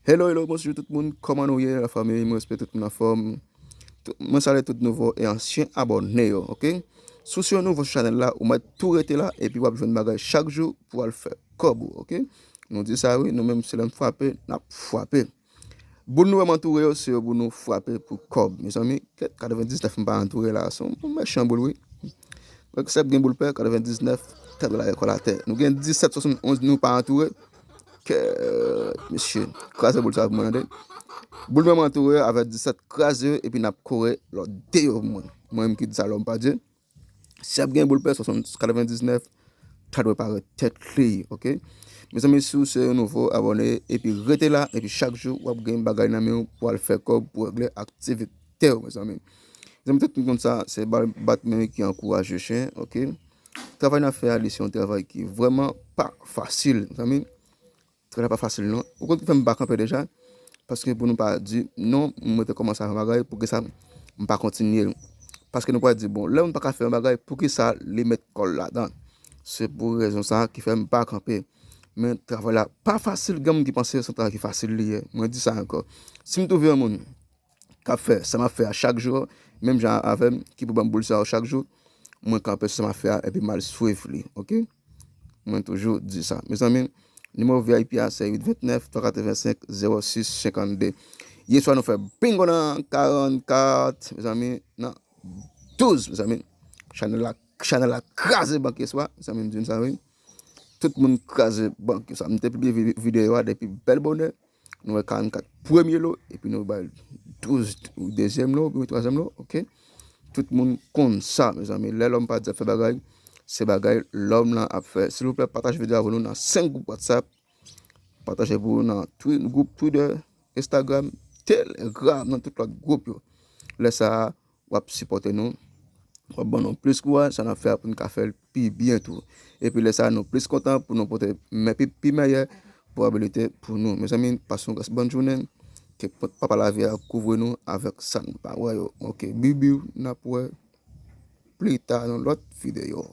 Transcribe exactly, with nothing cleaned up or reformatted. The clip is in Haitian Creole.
Hello, hello, bonjou tout moun, kòman nou ye, lafanmi? Mwen espere tout moun anfòm. Tout- Mwen salye tout nouvo e ansyen abòne yo, oke? Si w se yon nouvo sou chanèl la, ou mèt tou rete la, epi w ap jwenn bagay chak jou pou w al fè kòb ou, oke? Nou di sa wi, nou menm se lè n frape, n ap frape. Boul nou wè m antoure yo, se yo pou nou frape pou kòb. Mezanmi, kèt, katrevendiznèf m pa antoure la, se yon mechan boul wi. Donk, sèp gen boul pè, katrevendiznèf, tèt la rekòl atè. Nou gen disèt swasannonz nou pa antoure. Kèt, mesye, kraze boul sa pou mwen, tande. Boul mwen m antoure avèk disèt, kraze yo, epi n ap kore lòt de yo pou mwen. Mwen menm ki di sa, lòm pa Dye. Sèp gen boul pè, swasannonz, katrevendiznèf, ta dwe parèt tèt li, oke? Mezanmi, si w se yon nouvo abòne, epi rete la, epi chak jou, w ap gen bagay nan men w pou al fè kòb, pou regle aktivite w, mezanmi. Mezanmi, tout moun konn sa, se ba- bat men ki ankouraje chen, oke? Travay n ap fè a, li se yon travay ki vrèman pa fasil, mezanmi. Travay la pa fasil non. Ou konn ki fè m pa kanpe deja? Paske pou nou pa di, non, mwen te kòmanse a fè yon bagay, poukisa m pa kontinye l? Paske nou pral di, bon, lè moun pa ka fè yon bagay, poukisa li met kò l ladan? Se pou rezon sa ki fè m pa kanpe. Men travay la pa fasil, gen moun ki panse se yon travay ki fasil li ye. Mwen di sa ankò. Si m twouve yon moun k ap fè sa m ap fè a chak jou, menm jan avè m, ki pou ban m boul sa yo chak jou, mwen kanpe sou sa m ap fè a, epi m al swiv li, oke? Mwen toujou di sa. Mezanmi, nimewo V I P a se uit vennèf, twa katrevensenk, zewo sis senkannde. Yèswa nou fè bingo nan karannkat, mezanmi, nan douz, mezanmi. Chanèl la, chanèl la kraze bank yèswa, mezanmi, m di n sa wi. Tout moun kraze bank yèswa. M te pibliye vi- videyo a depi bèl bonè. Nou wè karannkat premye lo, epi nou bay douz dezyèm lo, oubyen twazyèm lo, oke? Tout moun konn sa, mezanmi. Lè lòm pa di ap fè bagay, se bagay lòm lan ap fè. Silvouplè, pataje videyo a pou nou nan senk gwoup WhatsApp. Pataje pou nou nan Twi- gwoup Twitter, Instagram, Telegram, nan tout lòt gwoup yo. Lè sa a, w ap sipòte nou, w ap ban nou plis kouraj, sa n ap fè a pou n ka fè l pi byen tou. Epi lè sa a, nou plis kontan pou nou pote men pi, pi mèyè pwobabilite pou nou. Mezanmi, pase yon gras bòn jounen, ke p- papa lavi a kouvri nou avèk sa n pa wè yo. Oke, bibiw, n ap wè pli ta nan lòt videyo.